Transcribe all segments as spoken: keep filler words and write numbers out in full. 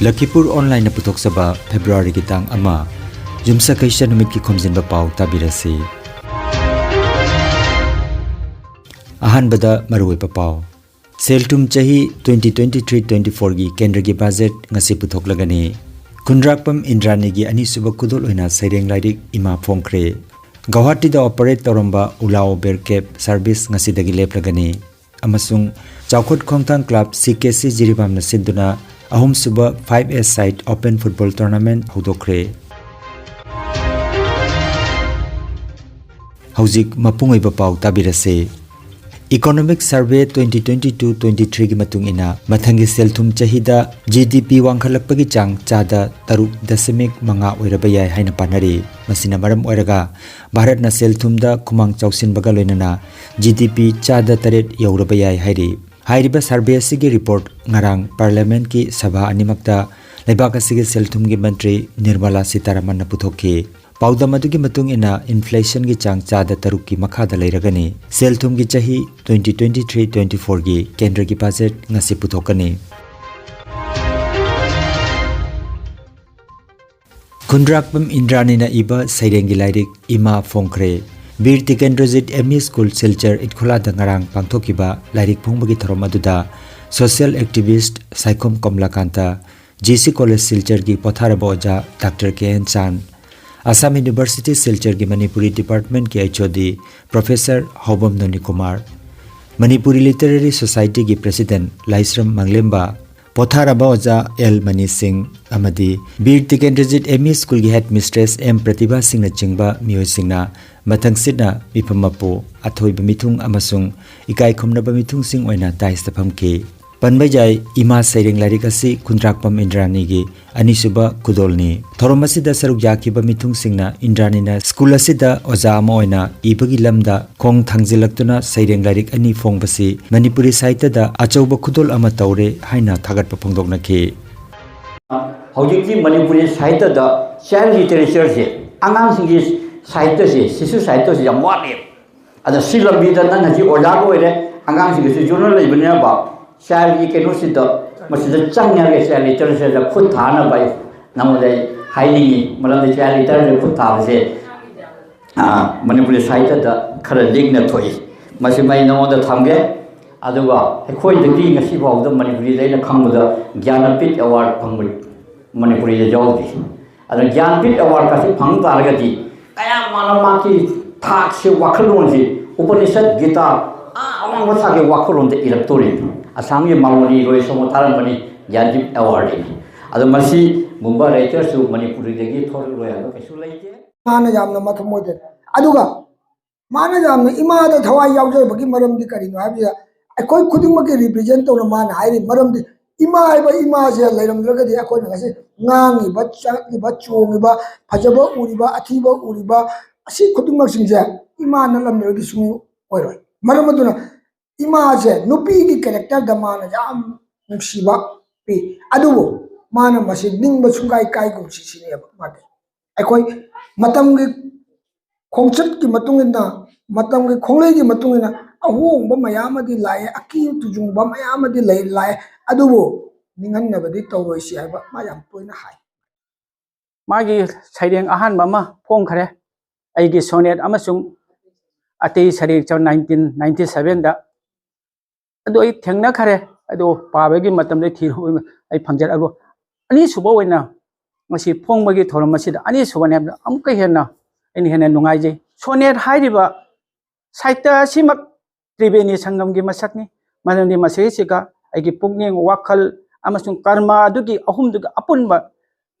ꯂꯈꯤꯄꯨꯔ ꯑꯣꯟꯂꯥꯏꯟꯅ ꯄꯨꯊꯣꯛꯆꯕ ꯐꯦꯕ꯭ꯔꯨꯋꯥꯔꯤꯒꯤ ꯇꯥꯡ ꯑꯃ, ꯌꯨꯝꯁꯀꯩꯁ ꯅꯨꯃꯤꯠꯀꯤ ꯈꯣꯝꯖꯤꯟꯕ ꯄꯥꯎ ꯇꯥꯕꯤꯔꯁꯤ꯫ ꯑꯍꯥꯟꯕꯗ ꯃꯔꯨꯑꯣꯏꯕ ꯄꯥꯎ꯫ ꯁꯦꯜ ꯊꯨꯝ ꯆꯍꯤ twenty twenty-three twenty-four ꯒꯤ ꯀꯦꯟꯗ꯭ꯔꯒꯤ ꯕꯖꯦꯠ ꯉꯁꯤ ꯄꯨꯊꯣꯛꯂꯒꯅꯤ꯫ ꯈꯨꯟꯗ꯭ꯔꯥꯛꯄꯝ ꯏꯟꯗ꯭ꯔꯥꯅꯤꯒꯤ ꯑꯅꯤꯁꯨꯕ ꯈꯨꯗꯣꯜ ꯑꯣꯏꯅ ꯁꯩꯔꯦꯡ ꯂꯥꯏꯔꯤꯛ ꯏꯃꯥ ꯐꯣꯡꯈ꯭ꯔꯦ꯫ ꯒꯧꯍꯥꯇꯤꯗ ꯑꯣꯄꯔꯦꯠ ꯇꯧꯔꯝꯕ ꯎꯂꯥ ꯎꯕꯦꯔ ꯀꯦꯕ ꯁꯔꯚꯤꯁ ꯉꯁꯤꯗꯒꯤ ꯂꯦꯞꯂꯒꯅꯤ꯫ ꯑꯃꯁꯨꯡ ꯆꯥꯎꯈꯠ ꯈꯣꯡꯊꯥꯡ ꯀ꯭ꯂꯕ C K C ꯖꯤꯔꯤꯕꯥꯝꯅ ꯁꯤꯟꯗꯨꯅ ꯑꯍꯨꯝꯁꯨꯕ five A side open football tournament ꯍꯧꯗꯣꯛꯈ꯭ꯔꯦ꯫ ꯍꯧꯖꯤꯛ ꯃꯄꯨꯡ ꯑꯣꯏꯕ ꯄꯥꯎ ꯇꯥꯕꯤꯔꯁꯦ꯫ Economic Survey twenty twenty-two twenty-three ꯒꯤ ꯃꯇꯨꯡ ꯏꯟꯅ, ꯃꯊꯪꯒꯤ ꯁꯦꯜ ꯊꯨꯝ ꯆꯍꯤꯗ G D P ꯋꯥꯡꯈꯠꯂꯛꯄꯒꯤ ꯆꯥꯡ ꯆꯥꯗ ꯇꯔꯨꯛ ꯗꯁꯃꯤꯛ ꯃꯉꯥ ꯑꯣꯏꯔꯕ ꯌꯥꯏ ꯍꯥꯏꯅ ꯄꯥꯅꯔꯤ꯫ ꯃꯁꯤꯅ ꯃꯔꯝ ꯑꯣꯏꯔꯒ ꯚꯥꯔꯠꯅ ꯁꯦꯜ ꯊꯨꯝꯗ ꯈꯨꯃꯥꯡ ꯆꯥꯎꯁꯤꯟꯕꯒ ꯂꯣꯏꯅꯅ G D P ꯆꯥꯗ ꯇꯔꯦꯠ ꯌꯧꯔꯕ ꯌꯥꯏ ꯍꯥꯏꯔꯤ꯫ ꯍꯥꯏꯔꯤꯕ ꯁꯔꯚꯦ ꯑꯁꯤꯒꯤ ꯔꯤꯄꯣꯔꯠ ꯉꯔꯥꯡ ꯄꯥꯔꯂꯤꯌꯥꯃꯦꯟꯠꯀꯤ ꯁꯚꯥ ꯑꯅꯤꯃꯛꯇ ꯂꯩꯕꯥꯛ ꯑꯁꯤꯒꯤ ꯁꯦꯜ ꯊꯨꯝꯒꯤ ꯃꯟꯇ꯭ꯔꯤ ꯅꯤꯔꯃꯂꯥ ꯁꯤꯇꯥꯔꯥꯃꯟꯅ ꯄꯨꯊꯣꯛꯈꯤ꯫ ꯄꯥꯎꯗꯝ ꯑꯗꯨꯒꯤ ꯃꯇꯨꯡ ꯏꯟꯅ, ꯏꯟꯐ꯭ꯂꯦꯁꯟꯒꯤ ꯆꯥꯡ ꯆꯥꯗ ꯇꯔꯨꯛꯀꯤ ꯃꯈꯥꯗ ꯂꯩꯔꯒꯅꯤ꯫ ꯁꯦꯜ ꯊꯨꯝꯒꯤ ꯆꯍꯤ twenty twenty-three twenty-four ꯒꯤ ꯀꯦꯟꯗ꯭ꯔꯒꯤ ꯕꯖꯦꯠ ꯉꯁꯤ ꯄꯨꯊꯣꯛꯀꯅꯤ꯫ ꯈꯨꯟꯗ꯭ꯔꯥꯛꯄꯝ ꯏꯟꯗ꯭ꯔꯥꯅꯤꯅ ꯏꯕ ꯁꯩꯔꯦꯡꯒꯤ ꯂꯥꯏꯔꯤꯛ ꯏꯃꯥ ꯐꯣꯡꯈ꯭ꯔꯦ꯫ ꯕꯤꯔ Tikendrajit M E School Silchar ꯏꯠꯈꯣꯂꯥꯗ ꯉꯔꯥꯡ ꯄꯥꯡꯊꯣꯛꯈꯤꯕ ꯂꯥꯏꯔꯤꯛ ꯐꯣꯡꯕꯒꯤ ꯊꯧꯔꯝ ꯑꯗꯨꯗ social activist Saikhom ꯀꯃꯂꯥꯀꯥꯟꯇ, G C College ꯁꯤꯜꯆꯔꯒꯤ ꯄꯣꯊꯥꯔꯕ ꯑꯣꯖꯥ doctor K N Chan, Assam university ꯁꯤꯜꯆꯔꯒꯤ ꯃꯅꯤꯄꯨꯔꯤ ꯗꯤꯄꯥꯔꯠꯃꯦꯟꯠꯀꯤ H O D professor Haobam Nonikumar, Manipuri literary ꯁꯣꯁꯥꯏꯇꯤꯒꯤ ꯄ꯭ꯔꯦꯁꯤꯗꯦꯟꯠ ꯂꯥꯏꯁ꯭ꯔꯝ ꯃꯥꯡꯂꯦꯝꯕ, ꯄꯣꯊꯥꯔꯕ ꯑꯣꯖꯥ ꯑꯦꯜ ꯃꯅꯤ ꯁꯤꯡ ꯑꯃꯗꯤ ꯕꯤꯔ ꯇꯤꯀꯦꯟꯗ꯭ꯔꯖꯤꯠ M E Schoolꯒꯤ ꯍꯦꯗ ꯃꯤꯁꯇ꯭ꯔꯦꯁ ꯑꯦꯝ ꯄ꯭ꯔꯇꯤꯚꯥ ꯁꯤꯡꯅꯆꯤꯡꯕ ꯃꯤꯑꯣꯏꯁꯤꯡꯅ ꯃꯊꯪꯁꯤꯠꯅ ꯃꯤꯐꯝ ꯃꯄꯨ, ꯑꯊꯣꯏꯕ ꯃꯤꯊꯨꯡ ꯑꯃꯁꯨꯡ ꯏꯀꯥꯏ ꯈꯨꯝꯅꯕ ꯃꯤꯊꯨꯡꯁꯤꯡ ꯑꯣꯏꯅ ꯗꯥꯏꯁꯇ ꯐꯝꯈꯤ꯫ ꯄꯟꯕ ꯌꯥꯏ, ꯏꯃꯥ ꯁꯩꯔꯦꯡ ꯂꯥꯏꯔꯤꯛ ꯑꯁꯤ ꯈꯨꯟꯗ꯭ꯔꯥꯛꯄꯝ ꯏꯟꯗ꯭ꯔꯥꯅꯤꯒꯤ ꯑꯅꯤꯁꯨꯕ ꯈꯨꯗꯣꯜꯅꯤ꯫ ꯊꯧꯔꯝ ꯑꯁꯤꯗ ꯁꯔꯨꯛ ꯌꯥꯈꯤꯕ ꯃꯤꯊꯨꯡꯁꯤꯡꯅ ꯏꯟꯗ꯭ꯔꯥꯅꯤꯅ ꯁ꯭ꯀꯨꯜ ꯑꯁꯤꯗ ꯑꯣꯖꯥ ꯑꯃ ꯑꯣꯏꯅ ꯏꯕꯒꯤ ꯂꯝꯗ ꯈꯣꯡ ꯊꯥꯡꯖꯤꯜꯂꯛꯇꯨꯅ ꯁꯩꯔꯦꯡ ꯂꯥꯏꯔꯤꯛ ꯑꯅꯤ ꯐꯣꯡꯕꯁꯤ ꯃꯅꯤꯄꯨꯔꯤ ꯁꯥꯍꯤꯇ꯭ꯌꯗ ꯑꯆꯧꯕ ꯈꯨꯗꯣꯜ ꯑꯃ ꯇꯧꯔꯦ ꯍꯥꯏꯅ ꯊꯥꯒꯠꯄ ꯐꯣꯡꯗꯣꯛꯅꯈꯤ꯫ ꯍꯧꯖꯤꯛꯇꯤ ꯃꯅꯤꯄꯨꯔꯤ ꯁꯥꯍꯤꯇ꯭ꯌꯗ ꯆꯥꯏꯜ ꯂꯤꯇꯔꯦꯆꯔꯁꯦ, ꯑꯉꯥꯡꯁꯤꯡꯒꯤ ꯁꯥꯍꯤꯇ꯭ꯌꯁꯦ, ꯁꯤꯁꯨ ꯁꯥꯍꯤꯇ꯭ꯌꯁꯦ ꯌꯥꯝ ꯋꯥꯠꯂꯦ꯫ ꯑꯗ ꯁꯤ ꯂꯝꯕꯤꯗ ꯅꯪ ꯍꯧꯖꯤꯛ ꯑꯣꯖꯥꯒ ꯑꯣꯏꯔꯦ, ꯑꯉꯥꯡꯁꯤꯡꯒꯤꯁꯨ ꯖꯔꯅꯦꯜ ꯂꯩꯕꯅꯤꯅ ꯆꯥꯏꯜꯒꯤ ꯀꯩꯅꯣꯁꯤꯗ ꯃꯁꯤꯗ ꯆꯪꯉꯒ ꯆꯤꯌꯥꯔ ꯂꯤꯗꯔꯁꯤꯗ ꯈꯨꯠ ꯊꯥꯅꯕ ꯑꯩ ꯅꯉꯣꯟꯗ ꯑꯩ ꯍꯥꯏꯅꯤꯡꯉꯤ꯫ ꯃꯔꯝꯗꯤ ꯆꯤꯌꯥꯔ ꯂꯤꯗꯔꯁꯤꯗ ꯈꯨꯠ ꯊꯥꯕꯁꯦ, ꯑ, ꯃꯅꯤꯄꯨꯔꯤ ꯁꯥꯍꯤꯇ꯭ꯌꯗ ꯈꯔ ꯂꯤꯛꯅ ꯊꯣꯛꯏ꯫ ꯃꯁꯤꯃ ꯑꯩ ꯅꯉꯣꯟꯗ ꯊꯝꯒꯦ꯫ ꯑꯗꯨꯒ ꯑꯩꯈꯣꯏꯗꯒꯤ ꯉꯁꯤ ꯐꯥꯎꯕꯗ ꯃꯅꯤꯄꯨꯔꯤꯗ ꯑꯩꯅ ꯈꯪꯕꯗ ꯒ꯭ꯌꯥꯟꯄꯤꯊ ꯑꯦꯋꯥꯔꯗ ꯐꯪꯕ ꯃꯅꯤꯄꯨꯔꯤꯗ ꯌꯥꯎꯗꯦ꯫ ꯑꯗꯨꯅ ꯒ꯭ꯌꯥꯟꯄꯤꯊ ꯑꯦꯋꯥꯔꯗꯀꯁꯤ ꯐꯪ ꯇꯥꯔꯒꯗꯤ ꯀꯌꯥ ꯃꯥꯅ ꯃꯥꯒꯤ ꯊꯥꯛꯁꯤ, ꯋꯥꯈꯜꯂꯣꯟꯁꯤ, ꯎꯄꯅꯤꯁꯠ, ꯒꯤꯇꯥ, ꯑꯥ, ꯑꯋꯥꯡꯕ ꯊꯥꯛꯀꯤ ꯋꯥꯈꯜꯂꯣꯟꯗ ꯏꯔꯛꯇꯣꯔꯤꯅꯤ꯫ ꯑꯁꯥꯝꯒꯤ ꯃꯥꯂꯣꯅꯤ ꯔꯣꯏ ꯁꯣꯃꯣ ꯇꯥꯔꯝꯕꯅꯤ ꯒ꯭ꯌꯥꯟꯄꯤꯊ ꯑꯦꯋꯥꯔꯗꯅꯤ꯫ ꯑꯗꯣ ꯃꯁꯤꯒꯨꯝꯕ ꯔꯥꯏꯇꯔꯁꯨ ꯃꯅꯤꯄꯨꯔꯤꯗꯒꯤ ꯊꯣꯛꯂꯛꯂꯣꯏ ꯍꯥꯏꯕ ꯀꯩꯁꯨ ꯂꯩꯇꯦ꯫ ꯃꯥꯅ ꯌꯥꯝꯅ ꯃꯊꯧ ꯑꯣꯏꯗꯦ꯫ ꯑꯗꯨꯒ ꯃꯥꯅ ꯌꯥꯝꯅ ꯏꯃꯥꯗ ꯊꯋꯥꯏ ꯌꯥꯎꯖꯕꯒꯤ ꯃꯔꯝꯗꯤ ꯀꯔꯤꯅꯣ ꯍꯥꯏꯕꯁꯤꯗ, ꯑꯩꯈꯣꯏ ꯈꯨꯗꯤꯡꯃꯛꯀꯤ ꯔꯤꯄ꯭ꯔꯖꯦꯟ ꯇꯧꯅ ꯃꯥꯅ ꯍꯥꯏꯔꯤ꯫ ꯃꯔꯝꯗꯤ ꯏꯃꯥ ꯍꯥꯏꯕ ꯏꯃꯥꯁꯦ ꯂꯩꯔꯝꯗ꯭ꯔꯒꯗꯤ ꯑꯩꯈꯣꯏꯅ ꯉꯁꯤ ꯉꯥꯡꯉꯤꯕ, ꯆꯠꯂꯤꯕ, ꯆꯣꯡꯉꯤꯕ, ꯐꯖꯕ ꯎꯔꯤꯕ, ꯑꯊꯤꯕ ꯎꯔꯤꯕ, ꯑꯁꯤ ꯈꯨꯗꯤꯡꯃꯛꯁꯤꯡꯁꯦ ꯏꯃꯥ ꯅꯠꯂꯝꯗ꯭ꯔꯒꯗꯤ ꯁꯨꯡ ꯑꯣꯏꯔꯣꯏ꯫ ꯃꯔꯝ ꯑꯗꯨꯅ ꯏꯃꯥꯁꯦ ꯅꯨꯄꯤꯒꯤ ꯀꯦꯔꯦꯛꯇꯔꯗ ꯃꯥꯅ ꯌꯥꯝ ꯅꯨꯡꯁꯤꯕ ꯄꯤ꯫ ꯑꯗꯨꯕꯨ ꯃꯥꯅ ꯃꯁꯤ ꯅꯤꯡꯕ ꯁꯨꯡꯀꯥꯏ ꯀꯥꯏꯒꯨꯝꯁꯤ ꯁꯤꯅꯦꯕ ꯃꯥꯗꯤ꯫ ꯑꯩꯈꯣꯏ ꯃꯇꯝꯒꯤ ꯈꯣꯡꯆꯠꯀꯤ ꯃꯇꯨꯡ ꯏꯟꯅ, ꯃꯇꯝꯒꯤ ꯈꯣꯡꯂꯩꯒꯤ ꯃꯇꯨꯡ ꯏꯟꯅ ꯑꯍꯣꯡꯕ ꯃꯌꯥꯝ ꯑꯃꯗꯤ ꯂꯥꯛꯑꯦ, ꯑꯀꯤ ꯇꯨꯖꯨꯡꯕ ꯃꯌꯥꯝ ꯑꯃꯗꯤ ꯂꯩ, ꯂꯥꯛꯑꯦ, ꯑꯗꯨꯕꯨ ꯅꯤꯡꯍꯟꯅꯕꯗꯤ ꯇꯧꯔꯣꯏꯁꯤ ꯍꯥꯏꯕ ꯃꯥ ꯌꯥꯝ ꯇꯣꯏꯅ ꯍꯥꯏ꯫ ꯃꯥꯒꯤ ꯁꯩꯔꯦꯡ ꯑꯍꯥꯟꯕ ꯑꯃ ꯐꯣꯡꯈ꯭ꯔꯦ, ꯑꯩꯒꯤ ꯁꯣꯅꯦꯠ ꯑꯃꯁꯨꯡ ꯑꯇꯩ ꯁꯩꯔꯦꯡ, ꯅꯥꯏꯟꯇꯤꯟ ꯅꯥꯏꯟꯇꯤ ꯁꯚꯦꯟꯗ꯫ ꯑꯗꯨ ꯑꯩ ꯊꯦꯡꯅꯈꯔꯦ, ꯑꯗꯨ ꯄꯥꯕꯒꯤ ꯃꯇꯝꯗ ꯊꯤꯔꯨꯕ ꯑꯩ ꯐꯪꯖꯔꯦ꯫ ꯑꯗꯨꯕꯨ ꯑꯅꯤꯁꯨꯕ ꯑꯣꯏꯅ ꯉꯁꯤ ꯐꯣꯡꯕꯒꯤ ꯊꯧꯔꯝ ꯑꯁꯤꯗ ꯑꯅꯤꯁꯨꯕꯅꯤ ꯍꯥꯏꯕꯗ ꯑꯃꯨꯛꯀ ꯍꯦꯟꯅ ꯑꯩꯅ ꯍꯦꯟꯅ ꯅꯨꯡꯉꯥꯏꯖꯩ꯫ ꯁꯣꯅꯦꯠ ꯍꯥꯏꯔꯤꯕ ꯁꯥꯍꯤꯇ꯭ꯌ ꯑꯁꯤꯃꯛ ꯇ꯭ꯔꯤꯕꯦꯅꯤ ꯁꯪꯒꯝꯒꯤ ꯃꯁꯛꯅꯤ꯫ ꯃꯔꯝꯗꯤ ꯃꯁꯤꯁꯤꯒ ꯑꯩꯒꯤ ꯄꯨꯛꯅꯤꯡ, ꯋꯥꯈꯜ ꯑꯃꯁꯨꯡ ꯀꯔꯃ ꯑꯗꯨꯒꯤ ꯑꯍꯨꯝꯗꯨꯒꯤ ꯑꯄꯨꯟꯕ,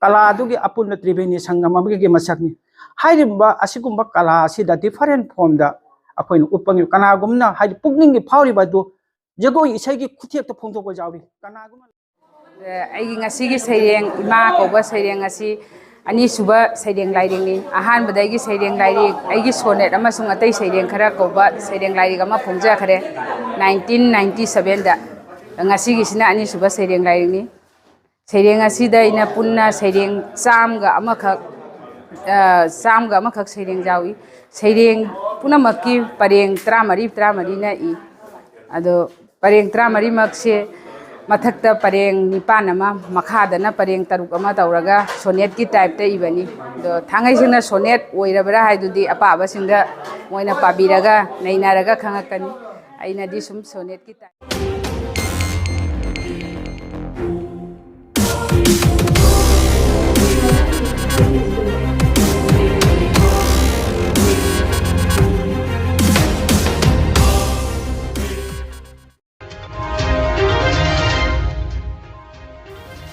ꯀꯂꯥ ꯑꯗꯨꯒꯤ ꯑꯄꯨꯟꯕ ꯇ꯭ꯔꯤꯕꯦꯅꯤ ꯁꯪꯒꯝ ꯑꯃꯒꯤ ꯃꯁꯛꯅꯤ꯫ ꯍꯥꯏꯔꯤꯕ ꯑꯁꯤꯒꯨꯝꯕ ꯀꯂꯥ ꯑꯁꯤꯗ ꯗꯤꯐꯔꯦꯟ ꯐꯣꯝꯗ ꯑꯩꯈꯣꯏꯅ ꯎꯠꯄ ꯉꯝꯃꯤ꯫ ꯀꯅꯥꯒꯨꯝꯕꯅ, ꯍꯥꯏꯗꯤ, ꯄꯨꯛꯅꯤꯡꯒꯤ ꯐꯥꯎꯔꯤꯕ ꯑꯗꯨ ꯖꯒꯣꯏ ꯏꯁꯩꯒꯤ ꯈꯨꯠꯊꯦꯛꯇ ꯐꯣꯡꯗꯣꯛꯄ ꯌꯥꯎꯏ꯫ ꯀꯅꯥꯒꯨꯝꯕ ꯑꯩꯒꯤ ꯉꯁꯤꯒꯤ ꯁꯩꯔꯦꯡ, ꯏꯃꯥ ꯀꯧꯕ ꯁꯩꯔꯦꯡ ꯑꯁꯤ ꯑꯅꯤꯁꯨꯕ ꯁꯩꯔꯦꯡ ꯂꯥꯏꯔꯤꯛꯅꯤ꯫ ꯑꯍꯥꯟꯕꯗ ꯑꯩꯒꯤ ꯁꯩꯔꯦꯡ ꯂꯥꯏꯔꯤꯛ, ꯑꯩꯒꯤ ꯁꯣꯅꯦꯠ ꯑꯃꯁꯨꯡ ꯑꯇꯩ ꯁꯩꯔꯦꯡ ꯈꯔ ꯀꯧꯕ ꯁꯩꯔꯦꯡ ꯂꯥꯏꯔꯤꯛ ꯑꯃ ꯐꯣꯡꯖꯈ꯭ꯔꯦ ꯅꯥꯏꯟꯇꯤꯟ ꯅꯥꯏꯟꯇꯤ ꯁꯚꯦꯟꯗ꯫ ꯉꯁꯤꯒꯤꯁꯤꯅ ꯑꯅꯤꯁꯨꯕ ꯁꯩꯔꯦꯡ ꯂꯥꯏꯔꯤꯛꯅꯤ꯫ ꯁꯩꯔꯦꯡ ꯑꯁꯤꯗ ꯑꯩꯅ ꯄꯨꯟꯅ ꯁꯩꯔꯦꯡ ꯆꯥꯝꯒ ꯑꯃꯈꯛ, ꯑ, ꯆꯥꯝꯒ ꯑꯃꯈꯛ ꯁꯩꯔꯦꯡ ꯌꯥꯎꯏ꯫ ꯁꯩꯔꯦꯡ ꯄꯨꯝꯅꯃꯛꯀꯤ ꯄꯔꯦꯡ ꯇꯔꯥꯃꯔꯤ, ꯇꯔꯥꯃꯔꯤꯅ ꯏ꯫ ꯑꯗꯣ ꯄꯔꯦꯡ ꯇꯔꯥꯃꯔꯤꯃꯛꯁꯦ ꯃꯊꯛꯇ ꯄꯔꯦꯡ ꯅꯤꯄꯥꯟ ꯑꯃ, ꯃꯈꯥꯗꯅ ꯄꯔꯦꯡ ꯇꯔꯨꯛ ꯑꯃ ꯇꯧꯔꯒ ꯁꯣꯅꯦꯠꯀꯤ ꯇꯥꯏꯞꯇ ꯏꯕꯅꯤ꯫ ꯑꯗꯣ ꯊꯥꯡꯉꯩ ꯁꯦꯡꯅ ꯁꯣꯅꯦꯠ ꯑꯣꯏꯔꯕ꯭ꯔꯥ ꯍꯥꯏꯗꯨꯗꯤ ꯑꯄꯥꯕꯁꯤꯡꯗ ꯃꯣꯏꯅ ꯄꯥꯕꯤꯔꯒ ꯅꯩꯅꯔꯒ ꯈꯪꯉꯛꯀꯅꯤ꯫ ꯑꯩꯅꯗꯤ ꯁꯨꯝ ꯁꯣꯅꯦꯠꯀꯤ ꯇꯥꯏꯞ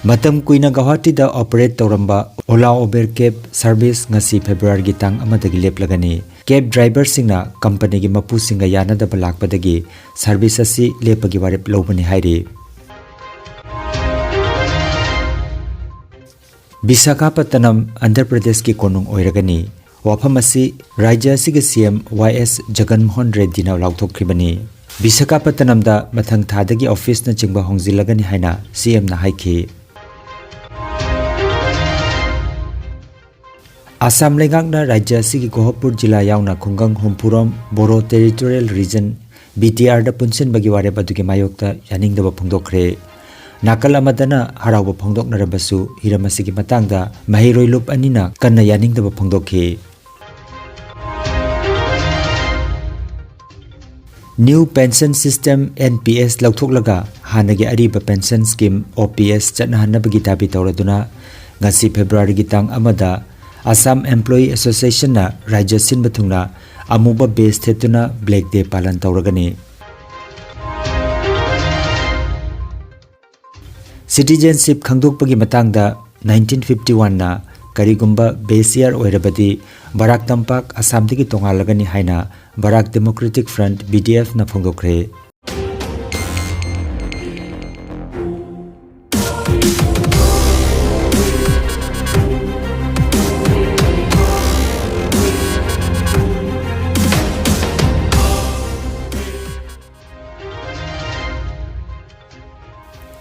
ꯃꯇꯝ ꯀꯨꯏꯅ ꯒꯧꯍꯥꯇꯤꯗ ꯑꯣꯄꯔꯦꯠ ꯇꯧꯔꯝꯕ ꯑꯣꯂꯥ ꯎꯕꯦꯔ ꯀꯦꯕ ꯁꯔꯚꯤꯁ ꯉꯁꯤ ꯐꯦꯕ꯭ꯔꯨꯋꯥꯔꯤꯒꯤ ꯇꯥꯡ ꯑꯃꯗꯒꯤ ꯂꯦꯞꯂꯒꯅꯤ꯫ ꯀꯦꯕ ꯗ꯭ꯔꯥꯏꯚꯔꯁꯤꯡꯅ ꯀꯝꯄꯅꯤꯒꯤ ꯃꯄꯨꯁꯤꯡꯒ ꯌꯥꯅꯗꯕ ꯂꯥꯛꯄꯗꯒꯤ ꯁꯔꯚꯤꯁ ꯑꯁꯤ ꯂꯦꯞꯄꯒꯤ ꯋꯥꯔꯦꯞ ꯂꯧꯕꯅꯤ ꯍꯥꯏꯔꯤ꯫ ꯕꯤꯁꯥꯈꯥꯄꯠꯇꯅꯝ ꯑꯟꯙ꯭ꯔ ꯄ꯭ꯔꯗꯦꯁꯀꯤ ꯀꯣꯅꯨꯡ ꯑꯣꯏꯔꯒꯅꯤ꯫ ꯋꯥꯐꯝ ꯑꯁꯤ ꯔꯥꯖ꯭ꯌ ꯑꯁꯤꯒꯤ ꯁꯤ ꯑꯦꯝ ꯋꯥꯏ ꯑꯦꯁ ꯖꯒꯟ ꯃꯣꯍꯟ ꯔꯦꯗ꯭ꯗꯤꯅ ꯂꯥꯎꯊꯣꯛꯈꯤꯕꯅꯤ꯫ ꯕꯤꯁꯥꯈꯥꯄꯠꯇꯅꯝꯗ ꯃꯊꯪ ꯊꯥꯗꯒꯤ ꯑꯣꯐꯤꯁꯅꯆꯤꯡꯕ ꯍꯣꯡꯖꯤꯜꯂꯒꯅꯤ ꯍꯥꯏꯅ ꯁꯤ ꯑꯦꯝꯅ ꯍꯥꯏꯈꯤ꯫ ꯑꯁꯥꯝ ꯂꯩꯉꯥꯛꯅ ꯔꯥꯖ꯭ꯌ ꯑꯁꯤꯒꯤ ꯒꯣꯍꯄꯨꯔ ꯖꯤꯂꯥ ꯌꯥꯎꯅ ꯈꯨꯡꯒꯪ ꯍꯨꯝꯐꯨꯔꯣꯝ ꯕꯣꯔꯣ ꯇꯦꯔꯤꯇꯣꯔꯤꯌꯦꯜ ꯔꯤꯖꯟ, ꯕꯤ ꯇꯤ ꯑꯥꯔꯗ ꯄꯨꯟꯁꯤꯟꯕꯒꯤ ꯋꯥꯔꯦꯞ ꯑꯗꯨꯒꯤ ꯃꯥꯌꯣꯛꯇ ꯌꯥꯅꯤꯡꯗꯕ ꯐꯣꯡꯗꯣꯛꯈ꯭ꯔꯦ꯫ ꯅꯥꯀꯜ ꯑꯃꯗꯅ ꯍꯔꯥꯎꯕ ꯐꯣꯡꯗꯣꯛꯅꯔꯕꯁꯨ, ꯍꯤꯔꯝ ꯑꯁꯤꯒꯤ ꯃꯇꯥꯡꯗ ꯃꯍꯩꯔꯣꯏ ꯂꯨꯞ ꯑꯅꯤꯅ ꯀꯟꯅ ꯌꯥꯅꯤꯡꯗꯕ ꯐꯣꯡꯗꯣꯛꯈꯤ꯫ New pension system, N P S, ꯂꯧꯊꯣꯛꯂꯒ ꯍꯥꯟꯅꯒꯤ ꯑꯔꯤꯕ ꯄꯦꯟꯁꯟ ꯁ꯭ꯀꯤꯝ, ꯑꯣ ꯄꯤ ꯑꯦꯁ, ꯆꯠꯅꯍꯟꯅꯕꯒꯤ ꯗꯥꯕꯤ ꯇꯧꯔꯗꯨꯅ ꯉꯁꯤ ꯐꯦꯕ꯭ꯔꯨꯋꯥꯔꯤꯒꯤ ꯇꯥꯡ ꯑꯃꯗ ꯑꯁꯥꯝ ꯑꯦꯝꯄ꯭ꯂꯣꯌꯤ ꯑꯦꯁꯣꯁꯤꯌꯦꯁꯟꯅ ꯔꯥꯖ꯭ꯌ ꯁꯤꯟꯕ ꯊꯨꯡꯅ ꯑꯃꯨꯕ ꯕꯦꯖ ꯊꯦꯠꯇꯨꯅ ꯕ꯭ꯂꯦꯛ ꯗꯦ ꯄꯥꯂꯟ ꯇꯧꯔꯒꯅꯤ꯫ ꯁꯤꯇꯤꯖꯦꯟꯁꯤꯞ ꯈꯪꯗꯣꯛꯄꯒꯤ ꯃꯇꯥꯡꯗ ꯅꯥꯏꯟꯇꯤꯟ ꯐꯤꯐꯇꯤ ꯋꯥꯟꯅ ꯀꯔꯤꯒꯨꯝꯕ ꯕꯦꯖ ꯌꯤꯌꯔ ꯑꯣꯏꯔꯕꯗꯤ ꯕꯔꯥꯛ ꯇꯝꯄꯥꯛ ꯑꯁꯥꯝꯗꯒꯤ ꯇꯣꯉꯥꯜꯂꯒꯅꯤ ꯍꯥꯏꯅ Barak democratic front, B D ꯑꯦꯐꯅ ꯐꯣꯡꯗꯣꯛꯈ꯭ꯔꯦ꯫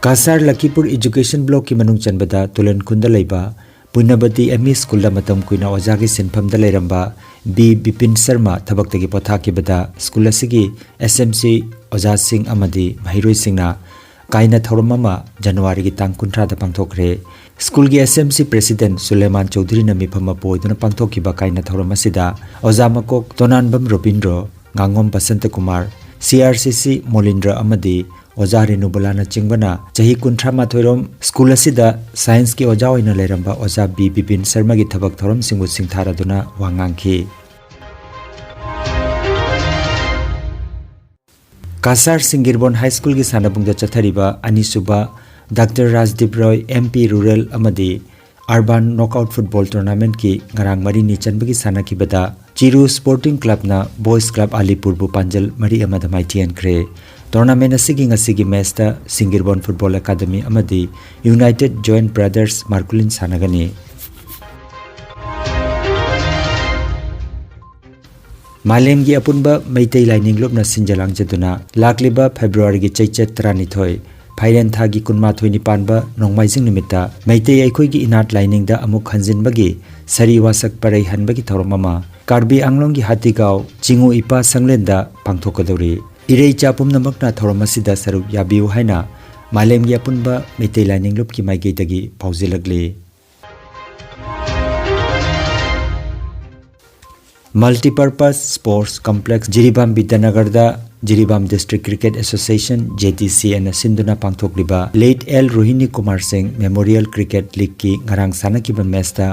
ꯀꯁꯥꯔ ꯂꯈꯤꯄꯨꯔ ꯏꯖꯨꯀꯦꯁꯟ ꯕ꯭ꯂꯣꯛꯀꯤ ꯃꯅꯨꯡ ꯆꯟꯕꯗ ꯇꯨꯂꯟ ꯈꯨꯟꯗ ꯂꯩꯕ ꯄꯨꯅꯕꯇꯤ ꯑꯦꯝ ꯏ ꯁ꯭ꯀꯨꯜꯗ ꯃꯇꯝ ꯀꯨꯏꯅ ꯑꯣꯖꯥꯒꯤ ꯁꯤꯟꯐꯝꯗ ꯂꯩꯔꯝꯕ ꯕꯤ ꯕꯤꯄꯤꯟ ꯁꯔꯃ ꯊꯕꯛꯇꯒꯤ ꯄꯣꯊꯥꯈꯤꯕꯗ ꯁ꯭ꯀꯨꯜ ꯑꯁꯤꯒꯤ ꯑꯦꯁ ꯑꯦꯝ ꯁꯤ ꯑꯣꯖꯥꯁꯤꯡ ꯑꯃꯗꯤ ꯃꯍꯩꯔꯣꯏꯁꯤꯡꯅ ꯀꯥꯏꯅ ꯊꯧꯔꯝ ꯑꯃ ꯖꯅꯋꯥꯔꯤꯒꯤ ꯇꯥꯡ ꯀꯨꯟꯊ꯭ꯔꯥꯗ ꯄꯥꯡꯊꯣꯛꯈ꯭ꯔꯦ꯫ ꯁ꯭ꯀꯨꯜꯒꯤ S M C president ꯁꯨꯂꯦꯃꯥꯟ ꯆꯧꯙꯨꯔꯤꯅ ꯃꯤꯐꯝ ꯃꯄꯨ ꯑꯣꯏꯗꯨꯅ ꯄꯥꯡꯊꯣꯛꯈꯤꯕ ꯀꯥꯏꯅ ꯊꯧꯔꯝ ꯑꯁꯤꯗ ꯑꯣꯖꯥ ꯃꯀꯣꯛ ꯇꯣꯅꯥꯟꯕꯝ Robindro, ꯉꯥꯉꯣꯝ Basanta Kumar, C R C C ꯃꯣꯂꯤꯟꯗ꯭ꯔ ꯑꯃꯗꯤ ꯑꯣꯖꯥ ꯔꯦꯅꯨꯕꯂꯥꯅ ꯆꯤꯡꯕꯅ ꯆꯍꯤ ꯀꯨꯟꯊ꯭ꯔꯥ ꯃꯥꯊꯣꯏꯔꯣꯝ ꯁ꯭ꯀꯨꯜ ꯑꯁꯤꯗ scienceꯀꯤ ꯑꯣꯖꯥ ꯑꯣꯏꯅ ꯂꯩꯔꯝꯕ ꯑꯣꯖꯥ ꯕꯤ ꯕꯤꯄꯤꯟ ꯁꯔꯃꯒꯤ ꯊꯕꯛ ꯊꯧꯔꯝꯁꯤꯡꯕꯨ ꯁꯤꯡꯊꯥꯔꯗꯨꯅ ꯋꯥ ꯉꯥꯡꯈꯤ꯫ ꯀꯁꯥꯔ ꯁꯤꯡꯒꯤꯔꯕꯣꯟ ꯍꯥꯏ ꯁ꯭ꯀꯨꯜꯒꯤ ꯁꯥꯟꯅꯕꯨꯡꯗ ꯆꯠꯊꯔꯤꯕ ꯑꯅꯤꯁꯨꯕ ꯗꯥꯛꯇꯔ ꯔꯥꯖꯗꯤꯞ ꯔꯣꯏ M P Rural ꯑꯃꯗꯤ Urban Knockout Football Tournamentꯀꯤ ꯉꯔꯥꯡ ꯃꯔꯤꯅꯤ ꯆꯟꯕꯒꯤ ꯁꯥꯟꯅꯈꯤꯕꯗ ꯆꯤꯔꯨ Sporting Clubꯅ Boys Club ꯑꯂꯤꯄꯨꯔꯕꯨ ꯄꯥꯟꯖꯜ ꯃꯔꯤ ꯑꯃꯗ ꯃꯥꯏꯊꯤꯍꯟꯈ꯭ꯔꯦ꯫ Tournament ꯑꯁꯤꯒꯤ ꯉꯁꯤꯒꯤ matchꯇ ꯁꯤꯡꯒꯤꯔꯕꯣꯟ Football Academy ꯑꯃꯗꯤ United Joint Brothers ꯃꯥꯔꯀꯨꯂꯤꯟ ꯁꯥꯟꯅꯒꯅꯤ꯫ ꯃꯥꯂꯦꯝꯒꯤ ꯑꯄꯨꯟꯕ ꯃꯩꯇꯩ ꯂꯥꯏꯅꯤꯡ ꯂꯨꯞꯅ ꯁꯤꯟꯖ ꯂꯥꯡꯖꯗꯨꯅ ꯂꯥꯛꯂꯤꯕ ꯐꯦꯕ꯭ꯔꯨꯋꯥꯔꯤꯒꯤ ꯆꯩꯆꯠ ꯇꯔꯥꯅꯤꯊꯣꯏ, ꯐꯥꯏꯔꯦꯟ ꯊꯥꯒꯤ ꯀꯨꯟꯃꯥꯊꯣꯏꯅꯤ ꯄꯥꯟꯕ ꯅꯣꯡꯃꯥꯏꯖꯤꯡ ꯅꯨꯃꯤꯠꯇ ꯃꯩꯇꯩ ꯑꯩꯈꯣꯏꯒꯤ ꯏꯅꯥꯠ ꯂꯥꯏꯅꯤꯡꯗ ꯑꯃꯨꯛ ꯍꯟꯖꯤꯟꯕꯒꯤ ꯁꯔꯤ ꯋꯥꯁꯛ ꯄꯔꯩ ꯍꯟꯕꯒꯤ ꯊꯧꯔꯝ ꯑꯃ ꯀꯥꯔꯕꯤ ꯑꯪꯂꯣꯡꯒꯤ ꯍꯥꯇꯤꯒꯥꯎ ꯆꯤꯉꯨ ꯏꯄꯥ ꯁꯪꯂꯦꯟꯗ ꯄꯥꯡꯊꯣꯛꯀꯗꯧꯔꯤ꯫ ꯏꯔꯩꯆꯥ ꯄꯨꯝꯅꯃꯛꯅ ꯊꯧꯔꯝ ꯑꯁꯤꯗ ꯁꯔꯨꯛ ꯌꯥꯕꯤꯌꯨ ꯍꯥꯏꯅ ꯃꯥꯂꯦꯝꯒꯤ ꯑꯄꯨꯟꯕ ꯃꯩꯇꯩ ꯂꯥꯏꯅꯤꯡ ꯂꯨꯞꯀꯤ ꯃꯥꯏꯀꯩꯗꯒꯤ ꯄꯥꯎꯖꯦꯜꯂꯛꯂꯤ꯫ Multipurpose Sports Complex Jiribam ꯕꯤꯗ꯭ꯌꯥꯅꯒꯔꯗ Jiribam District Cricket Association, J D C Aꯅ ꯁꯤꯟꯗꯨꯅ ꯄꯥꯡꯊꯣꯛꯂꯤꯕ Late L Rohini Kumar Singh Memorial Cricket Leagueꯀꯤ ꯉꯔꯥꯡ ꯁꯥꯟꯅꯈꯤꯕ matchꯇ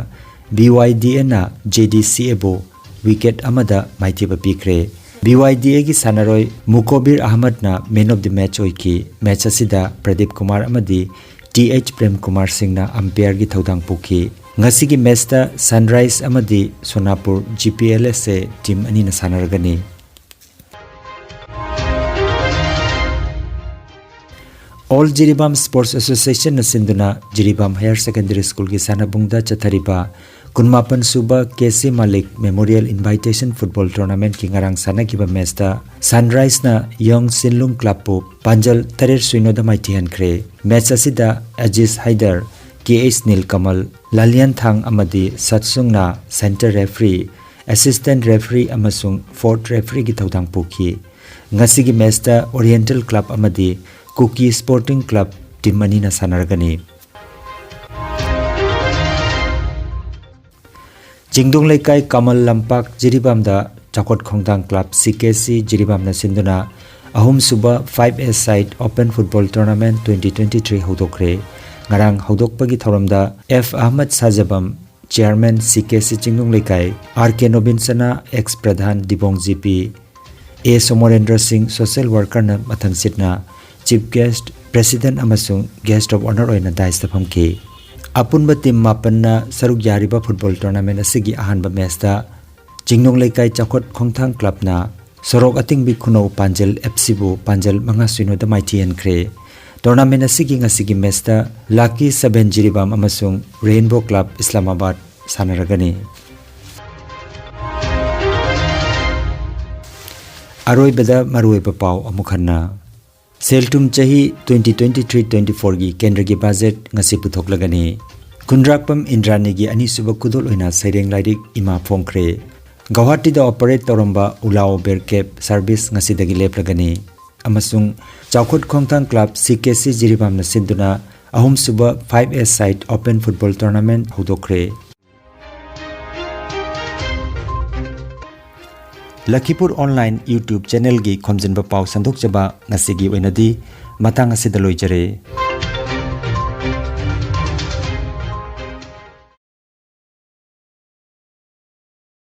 B Y D Aꯅ J D C Aꯕꯨ wicket ꯑꯃꯗ ꯃꯥꯏꯊꯤꯕ ꯄꯤꯈ꯭ꯔꯦ꯫ B Y D Aꯒꯤ ꯁꯥꯟꯅꯔꯣꯏ ꯃꯨꯀꯣꯕꯤꯔ ꯑꯍꯃꯗꯅ Man of the Match ꯑꯣꯏꯈꯤ꯫ Match ꯑꯁꯤꯗ ꯄ꯭ꯔꯗꯤꯞ ꯀꯨꯃꯥꯔ ꯑꯃꯗꯤ T H ꯄ꯭ꯔꯦꯝ ꯀꯨꯃꯥꯔ ꯁꯤꯡꯅ umpireꯒꯤ ꯊꯧꯗꯥꯡ ꯄꯨꯈꯤ꯫ ꯉꯁꯤꯒꯤ matchꯇ Sunrise ꯑꯃꯗꯤ ꯁꯣꯅꯥꯄꯨꯔ G P L S A team ꯑꯅꯤꯅ ꯁꯥꯟꯅꯔꯒꯅꯤ꯫ All Jiribam Sports Associationꯅ ꯁꯤꯟꯗꯨꯅ ꯖꯤꯔꯤꯕꯥꯝ Higher Secondary Schoolꯒꯤ ꯁꯥꯟꯅꯕꯨꯡꯗ ꯆꯠꯊꯔꯤꯕ ꯀꯨꯟꯃꯥꯄꯟ ꯁꯨꯕ K C Malik Memorial Invitation Football Tournamentꯀꯤ ꯉꯔꯥꯡ ꯁꯥꯟꯅꯈꯤꯕ matchꯇ Sunriseꯅ Young Sinlung Clubꯄꯨ ꯄꯥꯟꯖꯜ ꯇꯔꯦꯠ ꯁꯨꯏꯅꯣꯗ ꯃꯥꯏꯊꯤꯍꯟꯈ꯭ꯔꯦ꯫ Match ꯑꯁꯤꯗ ꯑꯖꯤꯁ ꯍꯩꯗꯔ, K H ꯅꯤꯜꯀꯃꯜ, ꯂꯥꯂꯤꯌꯥꯟꯊꯥꯡ ꯑꯃꯗꯤ ꯁꯠꯁꯨꯡꯅ centre referee, assistant referee ꯑꯃꯁꯨꯡ fourth refereeꯒꯤ ꯊꯧꯗꯥꯡ ꯄꯨꯈꯤ꯫ ꯉꯁꯤꯒꯤ matchꯇ Oriental Club ꯑꯃꯗꯤ ꯀꯨꯀꯤ ꯁ꯭ꯄꯣꯔꯇꯤꯡ ꯀ꯭ꯂꯕ ꯇꯤꯝ ꯑꯅꯤꯅ ꯁꯥꯟꯅꯔꯒꯅꯤ꯫ ꯆꯤꯡꯗꯣꯡ ꯂꯩꯀꯥꯏ ꯀꯃꯜ ꯂꯝꯄꯥꯛ ꯖꯤꯔꯤꯕꯥꯝꯗ ꯆꯥꯎꯈꯠ ꯈꯣꯡꯊꯥꯡ ꯀ꯭ꯂꯕ ꯁꯤ ꯀꯦ ꯁꯤ ꯖꯤꯔꯤꯕꯥꯝꯅ ꯁꯤꯟꯗꯨꯅ ꯑꯍꯨꯝꯁꯨꯕ five a side open football tournament twenty twenty three ꯍꯧꯗꯣꯛꯈ꯭ꯔꯦ꯫ ꯉꯔꯥꯡ ꯍꯧꯗꯣꯛꯄꯒꯤ ꯊꯧꯔꯝꯗ ꯑꯦꯐ ꯑꯍꯃꯗ ꯁꯥꯖꯕꯝ, ꯆꯤꯌꯥꯔꯃꯦꯟ ꯁꯤ ꯀꯦ ꯁꯤ ꯆꯤꯡꯅꯨꯡ ꯂꯩꯀꯥꯏ, ꯑꯥꯔ ꯀꯦ ꯅꯣꯕꯤꯟꯁꯅꯥ, ꯑꯦꯛꯁ ꯄ꯭ꯔꯙꯥꯟ ꯗꯤꯕꯣꯡ ꯖꯤ ꯄꯤ, ꯑꯦ ꯁꯣꯃꯣꯔꯦꯟꯗ꯭ꯔ ꯁꯤꯡ, ꯁꯣꯁꯦꯜ ꯋꯥꯔꯀꯔꯅ ꯃꯊꯪꯁꯤꯠꯅ ꯆꯤꯐ ꯒꯦꯁ꯭ꯠ, ꯄ꯭ꯔꯦꯁꯤꯗꯦꯟꯠ ꯑꯃꯁꯨꯡ ꯒꯦꯁ꯭ꯠ ꯑꯣꯐ ꯑꯣꯅꯔ ꯑꯣꯏꯅ ꯗꯥꯏꯁꯇ ꯐꯝꯈꯤ꯫ ꯑꯄꯨꯟꯕ ꯇꯤꯝ ꯃꯥꯄꯟꯅ ꯁꯔꯨꯛ ꯌꯥꯔꯤꯕ ꯐꯨꯠꯕꯣꯜ ꯇꯣꯔꯅꯥꯃꯦꯟ ꯑꯁꯤꯒꯤ ꯑꯍꯥꯟꯕ ꯃꯦꯆꯇ ꯆꯤꯡꯅꯨꯡ ꯂꯩꯀꯥꯏ ꯆꯥꯎꯈꯠ ꯈꯣꯡꯊꯥꯡ ꯀ꯭ꯂꯕꯅ ꯁꯣꯔꯣꯛ ꯑꯇꯤꯡꯕꯤ ꯈꯨꯅꯧ ꯄꯥꯟꯖꯜ ꯑꯦꯐ ꯁꯤꯕꯨ ꯄꯥꯟꯖꯜ ꯃꯉꯥ ꯁꯤꯅꯣꯗ ꯃꯥꯏꯊꯤꯍꯟꯈ꯭ꯔꯦ꯫ ꯇꯣꯔꯅꯥꯃꯦꯟ ꯑꯁꯤꯒꯤ ꯉꯁꯤꯒꯤ ꯃꯦꯆꯇ ꯂꯥꯀꯤ ꯁꯚꯦꯟ ꯖꯤꯔꯤꯕꯥꯝ ꯑꯃꯁꯨꯡ ꯔꯦꯟꯕꯣ ꯀ꯭ꯂꯕ ꯏꯁꯂꯥꯃꯥꯕꯥꯗ ꯁꯥꯟꯅꯔꯒꯅꯤ꯫ ꯑꯔꯣꯏꯕꯗ ꯃꯔꯨꯑꯣꯏꯕ ꯄꯥꯎ ꯑꯃꯨꯛ ꯍꯟꯅ꯫ ꯁꯦꯜꯊꯨꯝ ꯆꯍꯤ ꯇ꯭ꯋꯦꯟꯇꯤ ꯇ꯭ꯋꯦꯟꯇꯤ ꯊ꯭ꯔꯤ ꯇ꯭ꯋꯦꯟꯇꯤ ꯐꯣꯔꯒꯤ ꯀꯦꯟꯗ꯭ꯔꯒꯤ ꯕꯖꯦꯠ ꯉꯁꯤ ꯄꯨꯊꯣꯛꯂꯒꯅꯤ꯫ ꯈꯨꯟꯗ꯭ꯔꯥꯛꯄꯝ ꯏꯟꯗ꯭ꯔꯥꯅꯤꯒꯤ ꯑꯅꯤꯁꯨꯕ ꯈꯨꯗꯣꯜ ꯑꯣꯏꯅ ꯁꯩꯔꯦꯡ ꯂꯥꯏꯔꯤꯛ ꯏꯃꯥ ꯐꯣꯡꯈ꯭ꯔꯦ꯫ ꯒꯧꯍꯥꯇꯤꯗ ꯑꯣꯄꯔꯦꯠ ꯇꯧꯔꯝꯕ ꯎꯂꯥ ꯎꯕꯦꯔ ꯀꯦꯕ ꯁꯔꯚꯤꯁ ꯉꯁꯤꯗꯒꯤ ꯂꯦꯞꯂꯒꯅꯤ꯫ ꯑꯃꯁꯨꯡ ꯆꯥꯎꯈꯠ ꯈꯣꯡꯊꯥꯡ ꯀ꯭ꯂꯕ ꯁꯤ ꯀꯦ ꯁꯤ ꯖꯤꯔꯤꯕꯥꯝꯅ ꯁꯤꯟꯗꯨꯅ ꯑꯍꯨꯝꯁꯨꯕ five a side open football tournament ꯍꯧꯗꯣꯛꯈ꯭ꯔꯦ꯫ ꯂꯈꯤꯄꯨꯔ ꯑꯣꯟꯂꯥꯏꯟ YouTube ꯆꯦꯅꯦꯜꯒꯤ ꯈꯣꯝꯖꯤꯟꯕ ꯄꯥꯎ ꯁꯟꯗꯣꯛꯆꯕ ꯉꯁꯤꯒꯤ ꯑꯣꯏꯅꯗꯤ ꯃꯇꯥꯡ ꯑꯁꯤꯗ ꯂꯣꯏꯖꯔꯦ꯫